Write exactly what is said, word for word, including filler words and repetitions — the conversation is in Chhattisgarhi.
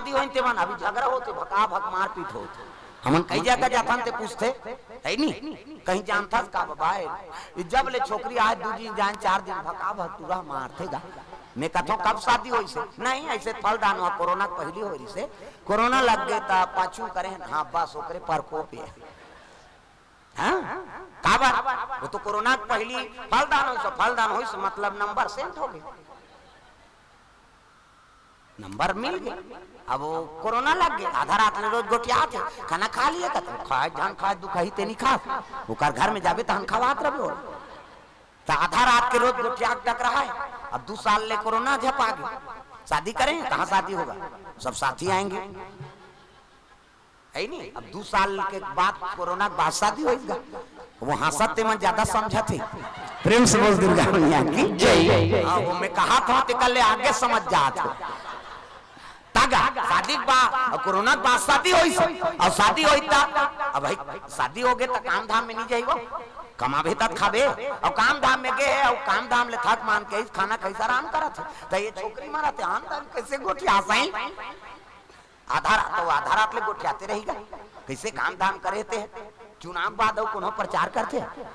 शादी होइस ते मन अभी झगड़ा होथे, भका भक मारपीट होथे। हमन कई जगह जाथन ते पूछथे, है नी? कहीं जानथस का बाबा? ए, जब ले छोकरी आए, दू दिन जाए, चार दिन भका भक टूरा मारथे गा। मैं कथों, "कब शादी होइस हे?" "नहीं, ऐसे फलदान हुआ, कोरोना के पहिली होइस हे। कोरोना लग गे त पाछू करे हन।" "हाँ, बस ओकरे प्रकोप हे।" हाँ? काबर? वो तो कोरोना के पहिली फलदान होइस, फलदान होइस, मतलब नंबर सेंट हो गे। नंबर मिल गे। अब वो कोरोना लग गे, आधा रात ले रोज गोठियाथे, खाना खा लिये कथे, खाए झन खाए, दुखही ते नहीं खा, ओकर घर में जाबे तहन खवात रहिबे। त आधा रात के रोज गोठिया के टकराए। अब दू साल ले कोरोना झपा गे, शादी करें, कहाँ शादी होगा, सब साथी आएंगे, है नी? अब दू साल के बाद, कोरोना के बाद शादी होइस गा। वो हंसत ते मन ज्यादा समझत हे। प्रेम से बोल दुर्गा मैया की जय। हाँ, वो मैं कहा था, ते कल ले आगे समझ जात हो। तागा, शादी के बाद, अब कोरोना के बाद शादी होइस, अब शादी होइस ता, अब भाई, शादी हो गे त काम धाम में नहीं जाइबो, कमाबे त खाबे, अब काम धाम में गे हे, अब काम धाम ले थक मान के खाना खाइस आराम करत हे, त ये छोकरी मरत हे, आन दान कैसे गोठियाही? आधा रात, तो आधा रात ले गोठियाते रही गा। कैसे काम धाम करे ते? चुनाव बाद अउ कोनो प्रचार करथे?